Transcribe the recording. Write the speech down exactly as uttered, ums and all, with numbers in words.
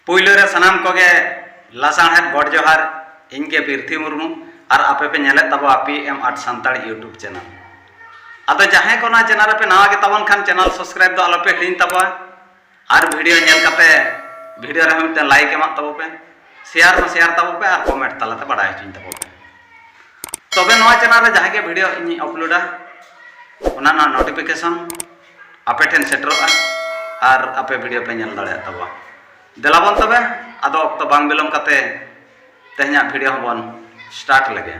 ᱯᱩᱭᱞᱩ ᱨᱮ ᱥᱟᱱᱟᱢ ᱠᱚᱜᱮ ᱞᱟᱥᱟᱬᱦᱮᱫ ᱜᱚᱰ ᱡᱚᱦᱟᱨ᱾ ᱤᱧ ᱜᱮ ᱯᱤᱨᱛᱷᱤ ᱢᱩᱨᱢᱩ, ᱟᱨ ᱟᱯᱮ ᱯᱮ ᱧᱮᱞᱮᱫ ᱛᱟᱵᱚᱣᱟ P M art Santal YouTube channel. ᱟᱫᱚ ᱡᱟᱦᱟᱸᱭ ᱠᱚ ᱱᱚᱣᱟ ᱪᱮᱱᱮᱞ ᱨᱮᱯᱮ ᱱᱟᱣᱟ ᱜᱮ ᱛᱟᱵᱚᱱ ᱠᱷᱟᱱ, ᱪᱮᱱᱮᱞ ᱥᱟᱵᱥᱠᱨᱟᱭᱤᱵ ᱫᱚ ᱟᱞᱚᱯᱮ ᱦᱤᱲᱤᱧ ᱛᱟᱵᱚᱣᱟ᱾ ᱟᱨ ᱵᱷᱤᱰᱤᱭᱳ ᱧᱮᱞ ᱠᱟᱛᱮ ᱵᱷᱤᱰᱤᱭᱳ ᱨᱮᱦᱚᱸ ᱢᱤᱫᱴᱮᱱ ᱞᱟᱭᱤᱠ ᱮᱢᱟᱜ ᱛᱟᱵᱚ ᱯᱮ, ᱥᱮᱭᱟᱨ ᱦᱚᱸ ᱥᱮᱭᱟᱨ ᱛᱟᱵᱚ ᱯᱮ, ᱟᱨ ᱠᱚᱢᱮᱱᱴ ᱛᱟᱞᱟᱛᱮ ᱵᱟᱰᱟᱭ ᱦᱚᱪᱚᱧ ᱛᱟᱵᱚ ᱯᱮ᱾ ᱛᱚᱵᱮ ᱱᱚᱣᱟ ᱪᱮᱱᱮᱞ ᱨᱮ ᱡᱟᱦᱟᱸ ᱜᱮ ᱵᱷᱤᱰᱤᱭᱳ ᱤᱧᱤᱧ ᱟᱯᱞᱳᱰᱟ, ᱚᱱᱟ ᱨᱮᱱᱟᱜ ᱱᱳᱴᱤᱯᱷᱤᱠᱮᱥᱚᱱ ᱟᱯᱮ ᱴᱷᱮᱱ ᱥᱮᱴᱮᱨᱚᱜᱼᱟ, ᱟᱨ ᱟᱯᱮ ᱵᱷᱤᱰᱤᱭᱳ ᱯᱮ ᱧᱮᱞ ᱫᱟᱲᱮᱭᱟᱜ ᱛᱟᱵᱚᱣᱟ᱾ ᱫᱮᱞᱟ ᱵᱚᱱ ᱛᱚᱵᱮ, ᱟᱫᱚ ᱚᱠᱛᱚ ᱵᱟᱝ ᱵᱤᱞᱚᱢ ᱠᱟᱛᱮ ᱛᱮᱦᱮᱧᱟᱜ ᱵᱷᱤᱰᱤᱭᱳ ᱦᱚᱸᱵᱚᱱ ᱥᱴᱟᱨᱴ ᱞᱮᱜᱮ᱾